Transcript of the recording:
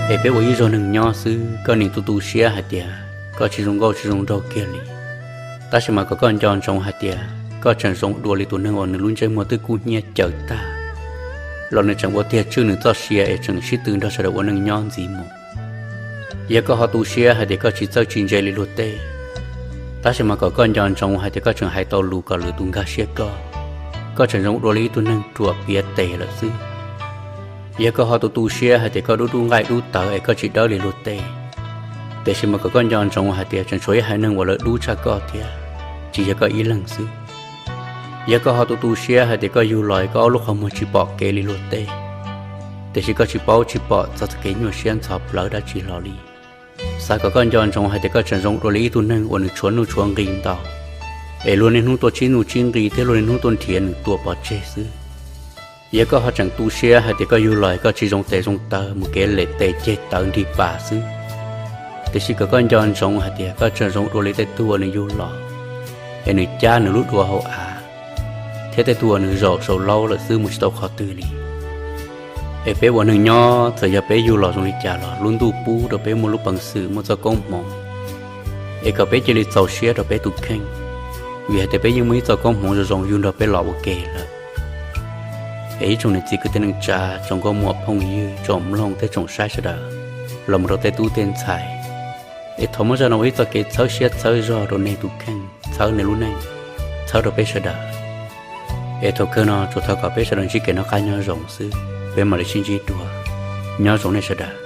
Es peb ua ib zaug neeg nyob xwb, koj nim tu tu siab hais tias koj tsis zoo nkauj tsis zoo nraug kiag li, tab sis mas kom koj nco ntsoov hais tias koj tseem zoo dua li tus neeg uas nws lub ntsej muag twb kub hnyiab cawv tag los nws tseem ua tiag tswj nws txoj sia es tseem sib tw nrog sawv daws ua neej nyob ntxiv mus. Yog koj ho tu siab hais tias koj tsis txawj tsis ntse li luag tej, tab sis mas kom koj nco ntsoov hais tias koj tseem hais tau lus kom lwm tus nkag siab koj, koj tseem zoo dua li ib tug neeg ruam piav tes lawm xwb. Yog koj ho tu tu siab hais tias koj dub dub nqaij dub tawv es koj tsis dawb li luag tej, tiam sis mas kom koj nco ntsoov hais tias tseem tshuav ib haiv neeg uas lawv dub tshaj koj thiab, tsis yog koj ib leeg xwb. Yog koj ho tu tu siab hais tias koj yug los koj ob lub qhov muag tsis pom kev li luag tej, tiam sis koj tsis paub tsis pom txog txoj kev nyuaj siab ntxhov plawv dab tsi hlo li. Xav kom koj nco ntsoov hais tias koj tseem zoo dua li ib tug neeg uas nws tshuav nuj tshuav nqi ntau, es luag niaj hnub tuaj tsib nuj tsib nqi thiab luag niaj hnub tuaj nrhiav nws tua pov tseg xwb. Yog koj ho tseem tu siab hais tias koj yug los koj tsis zoo tes zoo taw mus kev lem tes ceg tawv nrig pas xwb, tiam sis kom koj nco ntsoov hais tias koj tseem zoo dua li tej tug uas nws yug los es nws cab nws lub duav hauv av, thiab tej tug uas nws zaum saum laub lawm xwb mus tsis tau qhov twg li. Es peb ua neeg nyob txawm yog peb yug los zoo li cas los lub ntuj pub rau peb muaj lub peev xwm muaj txoj koob hmoov, es kom peb cia li txaus siab rau peb tus kheej, vim hais tias peb yeej muaj ib txoj koob hmoov zoo zoo yug nrog peb los ua ke lawm. Es ib tsoom niam txiv kwv tij neej tsa, tsoom nkauj muam phooj ywg, tsoom mloog thiab tsoom saib sawv daws, los mus rau tej tub tej ntxhais, es thov muab zaj no ua ib txoj kev txhawb siab txhawb zog rau nej tus kheej, txhawb nej lub neej, txhawb rau peb sawv daws. Es thaum kawg no tsuas thov kom peb sawv daws ntsib kev noj qab nyob zoo xwb, peb mam li sib ntsib dua. Nyob zoo nej sawv daws.